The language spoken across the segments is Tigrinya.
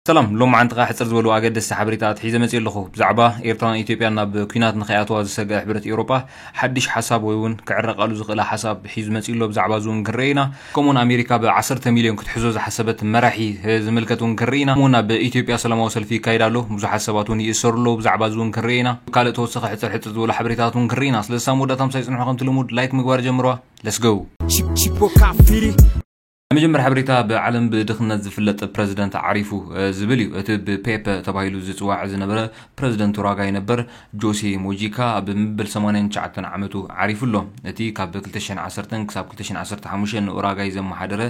ሰላም፣ ሎም መዓንትኻ ሕፅር ዝበሉ ኣገደስቲ ሓበሬታት ሒዘ መፅእ ኣለኹ። ብዛዕባ ኤርትራን ኢትዮጵያን ናብ ኩናት ንኸይኣተዋ ዝሰግአ ሕብረት ኤውሮጳ ሓድሽ ሓሳብ ወይ እውን ክዕረቃሉ ዝኽእላ ሓሳብ ሒዙ መፅእ ኣሎ። ብዛዕባ እዚ እውን ክንርኢ ኢና። ከምኡውን ኣሜሪካ ብ10 ሚልዮን ክትሕዞ ዝሓሰበት መራሒ ዝምልከት እውን ክንርኢ ኢና። ከምኡውን ኣብ ኢትዮጵያ ሰላማዊ ሰልፊ ይካየድ ኣሎ። ብዙሓት ሰባት እውን ይእሰሩ ኣለዉ። ብዛዕባ እዚ እውን ክንርኢ ኢና። ካልእ ተወሰኸ ሕፅር ሕፅር ዝበሉ ሓበሬታት እውን ክንርኢ ኢና። ስለዚ ሳብ መወዳእታ ምሳይ ፅንሑ። ከምቲ ልሙድ ላይክ ምግባር ጀምርዋ። ለስገው። Chip, chip, boca, firi. መጀመርያ ሓበሬታ፣ ብዓለም ብድኽነት ዝፍለጥ ፕረዚደንት ዓሪፉ ዝብል እዩ። እቲ ብፔፐ ተባሂሉ ዝፅዋዕ ዝነበረ ፕረዚደንት ኡራጋይ ነበር ጆሴ ሞጂካ ኣብ ምብል 89 ዓመቱ ዓሪፉ ኣሎ። እቲ ካብ 2010 ክሳብ 2015 ንኡራጋይ ዘመሓደረ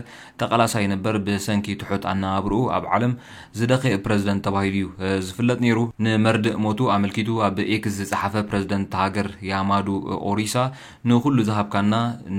ተቓላሳይ ነበር፣ ብሰንኪ ትሑት ኣነባብርኡ ኣብ ዓለም ዝደኸየ ፕረዚደንት ተባሂሉ እዩ ዝፍለጥ ነይሩ። ንመርድእ ሞቱ ኣመልኪቱ ኣብ ኤክስ ዝፀሓፈ፣ ፕረዚደንት ሃገር ያማዱ ኦሪሳ፣ ንኹሉ ዝሃብካና፣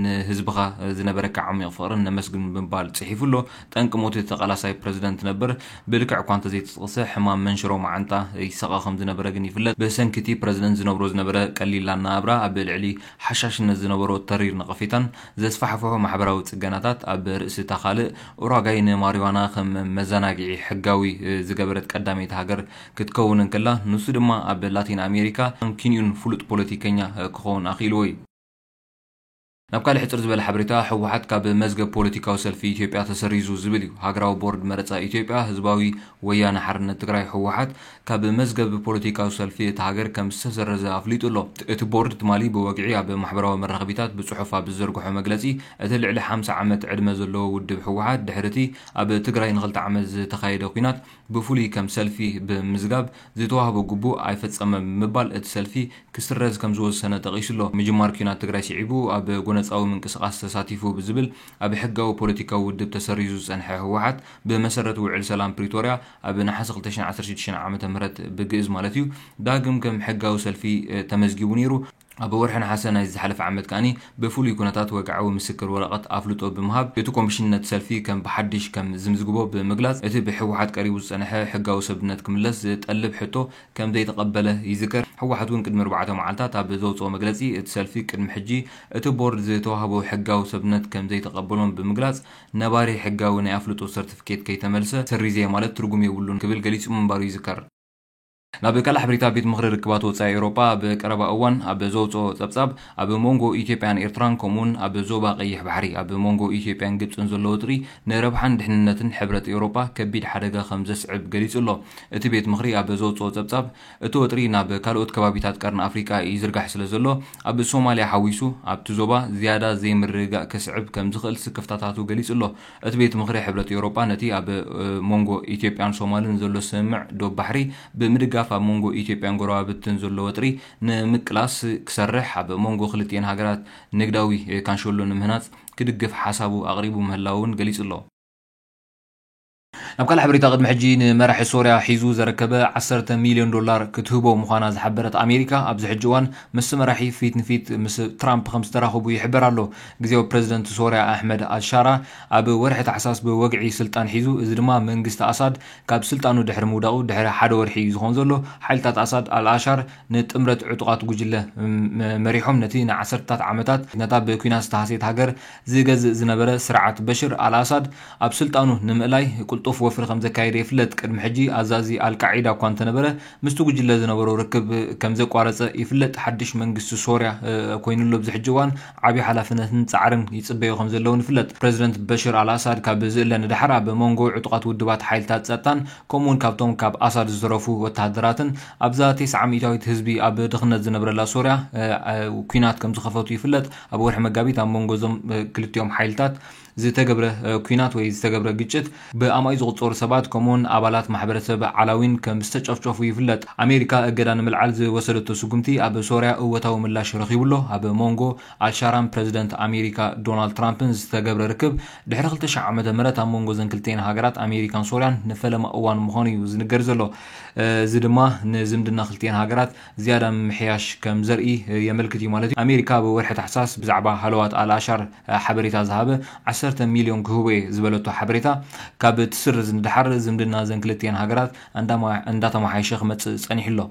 ንህዝብኻ ዝነበረካ ዓሚቕ ፍቕርን ነመስግን ብምባል ጽሒፉ ኣሎ። ጠንቂ ሞት ተቓላሳይ ፕረዚደንት ነበር፣ ብልክዕ እኳ እንተዘይተጠቕሰ፣ ሕማም መንሽሮ መዓንጣ ይሳቐ ከም ዝነበረ ግን ይፍለጥ። ብሰንኪ እቲ ፕረዚደንት ዝነብሮ ዝነበረ ቀሊል ኣነባብራ፣ ኣብ ልዕሊ ሓሻሽነት ዝነበሮ ተሪር ነቐፌታን ዘስፋሕፍሖ ማሕበራዊ ጽገናታት፣ ኣብ ርእሲ እታ ካልእ ኡራጋይ ንማሪዋና ከም መዘናግዒ ሕጋዊ ዝገበረት ቀዳመይቲ ሃገር ክትከውን እንከላ፣ ንሱ ድማ ኣብ ላቲን ኣሜሪካ ኪንዩን ፍሉጥ ፖለቲከኛ ክኸውን ኣኽኢልዎ እዩ። ናብ ካልእ ሕፅር ዝበለ ሓበሬታ፣ ህወሓት ካብ መዝገብ ፖለቲካዊ ሰልፊ ኢትዮጵያ ተሰሪዙ ዝብል እዩ። ሃገራዊ ቦርድ መረፃ ኢትዮጵያ ህዝባዊ ወያነ ሓርነት ትግራይ፣ ህወሓት፣ ካብ መዝገብ ፖለቲካዊ ሰልፊ እቲ ሃገር ከም ዝተሰረዘ ኣፍሊጡ ኣሎ። እቲ ቦርድ ትማሊ ብወግዒ ኣብ ማሕበራዊ መራኸቢታት ብፅሑፍ ኣብ ዝዘርግሖ መግለፂ፣ እቲ ልዕሊ 50 ዓመት ዕድመ ዘለዎ ውድብ ህወሓት፣ ድሕሪ እቲ ኣብ ትግራይ ንክልተ ዓመት ዝተኻየደ ኲናት ብፍሉይ ከም ሰልፊ ብምዝጋብ ዝተዋህቦ ግቡእ ኣይፈፀመን ብምባል፣ እቲ ሰልፊ ክስረዝ ከም ዝወሰነ ጠቒሱ ኣሎ። ምጅማር ኲናት ትግራይ ስዒቡ ኣብ ጎነፃዊ ምንቅስቓስ ተሳቲፉ ብዝብል ኣብ ሕጋዊ ፖለቲካዊ ውድብ ተሰሪዙ ዝፀንሐ ህወሓት፣ ብመሰረት ውዕል ሰላም ፕሪቶርያ ኣብ ነሓሰ 2016 ዓ ም ብግእዝ ማለት እዩ፣ ዳግም ከም ሕጋዊ ሰልፊ ተመዝጊቡ ነይሩ። ኣብ ወርሒ ነሓሰ ናይ ዝሓለፈ ዓመት ከኣኒ ብፍሉይ ኩነታት ወግዓዊ ምስክር ወረቐት ኣፍልጦ ብምሃብ፣ እቲ ኮሚሽን ነቲ ሰልፊ ከም ብሓድሽ ከም ዝምዝግቦ ብምግላጽ፣ እቲ ብህወሓት ቀሪቡ ዝጸንሐ ሕጋዊ ሰብነት ክምለስ ዝጠልብ ሕቶ ከም ዘይተቐበለ ይዝከር። ህወሓት እውን ቅድሚ ኣርባዕተ መዓልታት ኣብ ዘውጽኦ መግለጺ፣ እቲ ሰልፊ ቅድሚ ሕጂ እቲ ቦርድ ዝተዋህቦ ሕጋዊ ሰብነት ከም ዘይተቐበሎን ብምግላጽ፣ ነባሪ ሕጋዊ ናይ ኣፍልጦ ሰርቲፊኬት ከይተመልሰ ሰሪዘ ማለት ትርጉም የብሉን ክብል ገሊጹ ምንባሩ ይዝከር። ናብ ካልእ ሓበሬታ፣ ቤት ምኽሪ ርክባት ወጻኢ ኤውሮጳ ኣብ ቀረባ እዋን ኣብ ዘውጽኦ ጸብጻብ፣ ኣብ መንጎ ኢትዮጵያን ኤርትራን ከምኡውን ኣብ ዞባ ቀይሕ ባሕሪ ኣብ መንጎ ኢትዮጵያን ግብጽን ዘሎ ወጥሪ ንረብሓን ድሕንነትን ሕብረት ኤውሮጳ ከቢድ ሓደጋ ከም ዘስዕብ ገሊጹ ኣሎ። እቲ ቤት ምኽሪ ኣብ ዘውጽኦ ጸብጻብ፣ እቲ ወጥሪ ናብ ካልኦት ከባቢታት ቀርኒ ኣፍሪቃ ይዝርጋሕ ስለ ዘሎ፣ ኣብ ሶማልያ ሓዊሱ ኣብቲ ዞባ ዝያዳ ዘይምርግጋእ ከስዕብ ከም ዝኽእል ስክፍታታቱ ገሊጹ ኣሎ። እቲ ቤት ምኽሪ ሕብረት ኤውሮጳ ነቲ ኣብ መንጎ ኢትዮጵያን ሶማልን ዘሎ ስምምዕ ዶብ ባሕሪ ብምድጋፍ፣ ኣብ መንጎ ኢትዮጵያን ጎረባብትን ዘሎ ወጥሪ ንምቅላስ ክሰርሕ፣ ኣብ መንጎ ክልቲኤን ሃገራት ንግዳዊ ካንሸሎ ንምህናጽ ክድግፍ ሓሳቡ ኣቕሪቡ ምህላው እውን ገሊጹ ኣሎ። ናብ ካልእ ሓበሬታ፣ ቅድሚ ሕጂ ንመራሒ ሶርያ ሒዙ ዘረከበ 10 ሚልዮን ዶላር ክትህቦ ምዃና ዝሓበረት ኣሜሪካ፣ ኣብዚ ሕጂ እዋን ምስ መራሒ ፊት ንፊት ምስ ትራምፕ ከም ዝተራኸቡ ይሕበር ኣሎ። ግዜያዊ ፕረዚደንት ሶርያ ኣሕመድ ኣልሻራ ኣብ ወርሒ ታሕሳስ ብወግዒ ስልጣን ሒዙ፣ እዚ ድማ መንግስቲ ኣሳድ ካብ ስልጣኑ ድሕሪ ምውዳቑ ድሕሪ ሓደ ወርሒ እዩ ዝኾን ዘሎ። ሓይልታት ኣሳድ ኣልኣሻር ንጥምረት ዕጡቓት ጉጅለ መ-፣ መሪሖም ነቲ ንዓሰርታት ዓመታት ነታ ብኲናት ዝተሃስየት ሃገር ዝገዝእ ዝነበረ ስርዓት በሽር ኣልኣሳድ ኣብ ስልጣኑ ንምእላይ ቅልጡፍ ወፍሪ ከም ዘካየደ ይፍለጥ። ቅድሚ ሕጂ ኣዛዚ ኣልቃዒዳ እኳ እንተነበረ፣ ምስቲ ጉጅለ ዝነበሮ ርክብ ከም ዘቋረጸ ይፍለጥ። ሓድሽ መንግስቲ ሶርያ፣ እ፣ ኮይኑሎ ኣብዚ ሕጂ እዋን ዓብዪ ሓላፍነትን ጻዕርን ይጽበዮ ከም ዘለውን ይፍለጥ። ፕረዚደንት በሽር ኣልኣሳድ ካብ ዝእለ ንደሓር ኣብ መንጎ ዕጡቓት ውድባት ሓይልታት ጸጥታን ከምኡውን ካብቶም ካብ ኣሳድ ዝተረፉ ወተሃደራትን ኣብዛ 90% ህዝቢ ኣብ ድኽነት ዝነብረላ ሶርያ፣ እ፣ እ፣ ኲናት ከም ዝኸፈቱ ይፍለጥ። ኣብ ወርሒ መጋቢት ኣብ መንጎ እዞም፣ እ፣ ክልቲኦም ሓይልታት ዝተገብረ፣ እ፣ ኲናት ወይ ዝተገብረ ግጭት ብኣማኢት ዝቑጸሩ ሰባት ከምኡውን ኣባላት ማሕበረሰብ ዓላዊን ከም ዝተጨፍጨፉ ይፍለጥ። ኣሜሪካ እገዳ ንምልዓል ዝወሰደቶ ስጉምቲ ኣብ ሶርያ እወታዊ ምላሽ ረኺቡ ኣሎ። ኣብ መንጎ ኣልሻራን ፕረዚደንት ኣሜሪካ ዶናልድ ትራምፕን ዝተገብረ ርክብ ድሕሪ 2000 ዓመተ ምህረት ኣብ መንጎ እዘን ክልቲኤን ሃገራት ኣሜሪካን ሶርያን ንፈለማ እዋን ምዃኑ እዩ ዝንገር ዘሎ። እዚ ድማ ንዝምድና ክልቲኤን ሃገራት ዝያዳ ምምሕያሽ ከም ዘርኢ የመልክት እዩ ማለት እዩ። ኣሜሪካ ኣብ ወርሒ ታሕሳስ ብዛዕባ ሃለዋት ኣልኣሻር ሓበሬታ ዝሃበ 10 ሚልዮን ክህቦ እየ ዝበለቶ ሓበሬታ ካብ ትስርዝ ንደሓር ዝምድና እዘን ክልቲኤን ሃገራት እንዳማ-፣ እንዳተመሓየሸ ክመጽእ ጸኒሑ ኣሎ።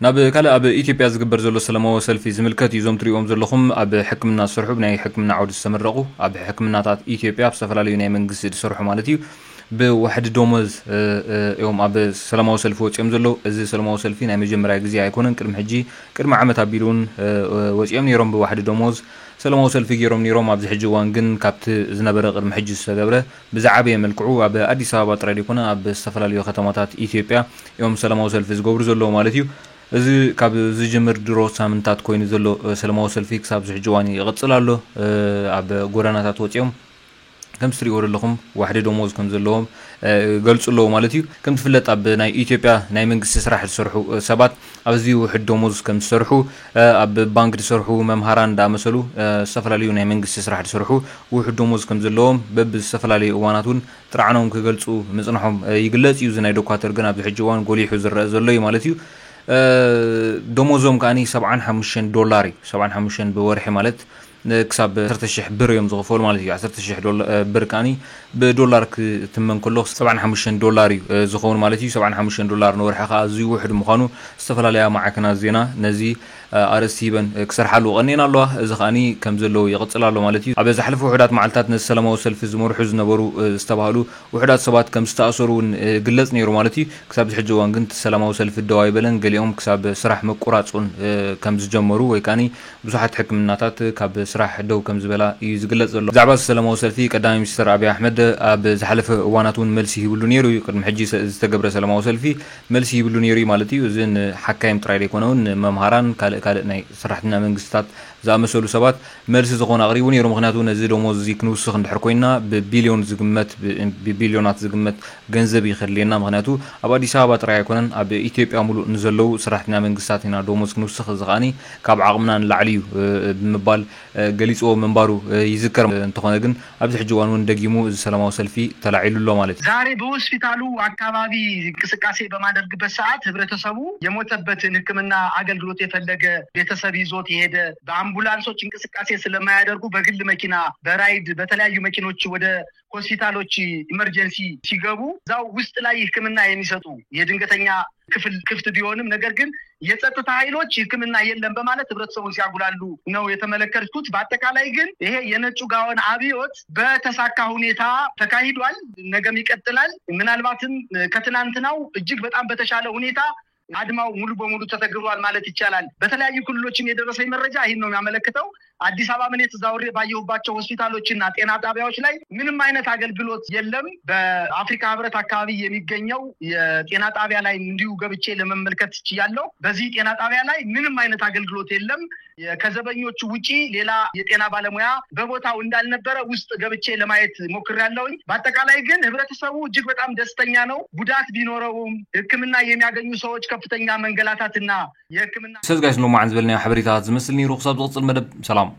ናብ ካልእ ኣብ ኢትዮጵያ ዝግበር ዘሎ ሰላማዊ ሰልፊ ዝምልከት እዩ። እዞም ትሪእዎም ዘለኹም ኣብ ሕክምና ዝሰርሑ፣ ብናይ ሕክምና ዓውዲ ዝተመረቑ፣ ኣብ ሕክምናታት ኢትዮጵያ ኣብ ዝተፈላለዩ ናይ መንግስቲ ዝሰርሑ ማለት እዩ፣ ብዋሕዲ ደሞዝ እዮም ኣብ ሰላማዊ ሰልፊ ወፂኦም ዘለዉ። እዚ ሰላማዊ ሰልፊ ናይ መጀመርያ ግዜ ኣይኮነን። ቅድሚ ሕጂ፣ ቅድሚ ዓመት ኣቢሉ እውን ወፂኦም ነይሮም ብዋሕዲ ደሞዝ። ሰላማዊ ሰልፊ ገይሮም ነይሮም። ኣብዚ ሕጂ እዋን ግን ካብቲ ዝነበረ ቅድሚ ሕጂ ዝተገብረ ብዝዓበየ መልክዑ ኣብ ኣዲስ ኣበባ ጥራይ ዘይኮነ ኣብ ዝተፈላለዩ ከተማታት ኢትዮጵያ እዮም ሰላማዊ ሰልፊ ዝገብሩ ዘለዉ ማለት እዩ። እዚ ካብ ዝጅምር ድሮ ሳምንታት ኮይኑ ዘሎ ሰላማዊ ሰልፊ ክሳብ ዝሕጂ እዋን ይቕፅል ኣሎ። ኣብ ጎዳናታት ወፂኦም ከም ትሪእዎ ዘለኹም ዋሕዲ ደሞዝ ከም ዘለዎም ገልፁ ኣለዉ ማለት እዩ። ከም ትፍለጥ ኣብ ናይ ኢትዮጵያ ናይ መንግስቲ ስራሕ ዝሰርሑ ሰባት ኣብዚ ውሕድ ደሞዝ ከም ዝሰርሑ፣ ኣብ ባንክ ዝሰርሑ፣ መምሃራን እንዳኣመሰሉ ዝተፈላለዩ ናይ መንግስቲ ስራሕ ዝሰርሑ ውሕድ ደሞዝ ከም ዘለዎም በብዝተፈላለዩ እዋናት እውን ጥርዓኖም ክገልፁ ምፅንሖም ይግለፅ እዩ። እዚ ናይ ዶኳተር ግን ኣብዚ ሕጂ እዋን ጎሊሑ ዝረአ ዘሎ እዩ ማለት እዩ። ደሞዞም ከዓኒ ሰብዓን ሓሙሽተን ዶላር እዩ። ሰብዓን ሓሙሽተን ብወርሒ ማለት ክሳብ ዓሰርተ ሽሕ ብር እዮም ዝኽፈሉ ማለት እዩ። ዓሰርተ ሽሕ ብር ከዓኒ ብዶላር ክትመን ከሎ ሰብዓን ሓሙሽተን ዶላር እዩ ዝኸውን ማለት እዩ። ሰብዓን ሓሙሽተን ዶላር ንወርሒ ከዓ ኣዝዩ ውሕድ ምዃኑ ዝተፈላለያ ማዕከናት ዜና ነዚ ኣርእስቲ ሂበን ክሰርሓሉ ቀኒኤን ኣለዋ። እዚ ከዓኒ ከም ዘለዎ ይቕፅል ኣሎ ማለት እዩ። ኣብ ዝሓለፈ ውሑዳት መዓልታት ነዚ ሰላማዊ ሰልፊ ዝመርሑ ዝነበሩ ዝተባህሉ ውሑዳት ሰባት ከም ዝተኣሰሩ እውን ግለፅ ነይሩ ማለት እዩ። ክሳብ ዝሕጂ እዋን ግን እቲ ሰላማዊ ሰልፊ ደው ኣይበለን። ገሊኦም ክሳብ ስራሕ ምቁራፅ እውን ከም ዝጀመሩ ወይ ከዓኒ ብዙሓት ሕክምናታት ካብ ስራሕ ደው ከም ዝበላ እዩ ዝግለፅ ዘሎ። ብዛዕባ እዚ ሰላማዊ ሰልፊ ቀዳማይ ሚኒስትር ኣብይ ኣሕመድ ኣብ ዝሓለፈ እዋናት እውን መልሲ ሂብሉ ነይሩ እዩ። ቅድሚ ሕጂ ዝተገብረ ሰላማዊ ሰልፊ መልሲ ሂብሉ ነይሩ እዩ ማለት እዩ። እዚ ንሓካይም ጥራይ ዘይኮነ እውን ንመምሃራን ካልእ ካልእ ናይ ሰራሕተኛ መንግስትታት ዝኣመሰሉ ሰባት መልሲ ዝኾነ ኣቕሪቡ ነይሩ። ምኽንያቱ ነዚ ደሞዝ እዚ ክንውስኽ እንድሕር ኮይና ብቢልዮን ዝግመት ብቢልዮናት ዝግመት ገንዘብ እዩ ከድልየና። ምኽንያቱ ኣብ ኣዲስ ኣበባ ጥራይ ኣይኮነን ኣብ ኢትዮጵያ ሙሉእ ንዘለዉ ሰራሕተኛ መንግስታት ኢና ደሞዝ ክንውስኽ፣ እዚ ከዓኒ ካብ ዓቕምና ንላዕሊ እዩ ብምባል ገሊፅዎ ምንባሩ ይዝከር። እንተኾነ ግን ኣብዚ ሕጂ እዋን እውን ደጊሙ እዚ ሰላማዊ ሰልፊ ተላዒሉ ኣሎ ማለት እዩ። ዛሬ በሆስፒታሉ አካባቢ እንቅስቃሴ በማደርግበት ሰዓት ህብረተሰቡ የሞተበትን ሕክምና አገልግሎት የፈለገ ቤተሰብ ይዞት የሄደ በአምቡላንሶች እንቅስቃሴ ስለማያደርጉ በግል መኪና በራይድ በተለያዩ መኪኖች ወደ ሆስፒታሎች ኢመርጀንሲ ሲገቡ እዛው ውስጥ ላይ ሕክምና የሚሰጡ የድንገተኛ ክፍል ክፍት ቢሆንም ነገር ግን የጸጥታ ኃይሎች ሕክምና የለም በማለት ህብረተሰቡን ሲያጉላሉ ነው የተመለከትኩት። በአጠቃላይ ግን ይሄ የነጩ ጋወን አብዮት በተሳካ ሁኔታ ተካሂዷል። ነገም ይቀጥላል። ምናልባትም ከትናንትናው እጅግ በጣም በተሻለ ሁኔታ አድማው ሙሉ በሙሉ ተተግብሯል ማለት ይቻላል። በተለያዩ ክልሎችም የደረሰኝ መረጃ ይህን ነው የሚያመለክተው። አዲስ አበባ ምን የተዛውሬ ባየሁባቸው ሆስፒታሎችና ጤና ጣቢያዎች ላይ ምንም አይነት አገልግሎት የለም። በአፍሪካ ህብረት አካባቢ የሚገኘው የጤና ጣቢያ ላይ እንዲሁ ገብቼ ለመመልከት ችያለሁ። በዚህ ጤና ጣቢያ ላይ ምንም አይነት አገልግሎት የለም። ከዘበኞቹ ውጪ ሌላ የጤና ባለሙያ በቦታው እንዳልነበረ ውስጥ ገብቼ ለማየት ሞክሬያለሁኝ። በአጠቃላይ ግን ህብረተሰቡ እጅግ በጣም ደስተኛ ነው። ጉዳት ቢኖረውም ሕክምና የሚያገኙ ሰዎች ከፍተኛ መንገላታትና የሕክምና ሰዝጋሽ ሎማዓን ዝበልናዮ ሓበሬታታት ዝመስል ነይሩ። ክሳብ ዝቕፅል መደብ ሰላም።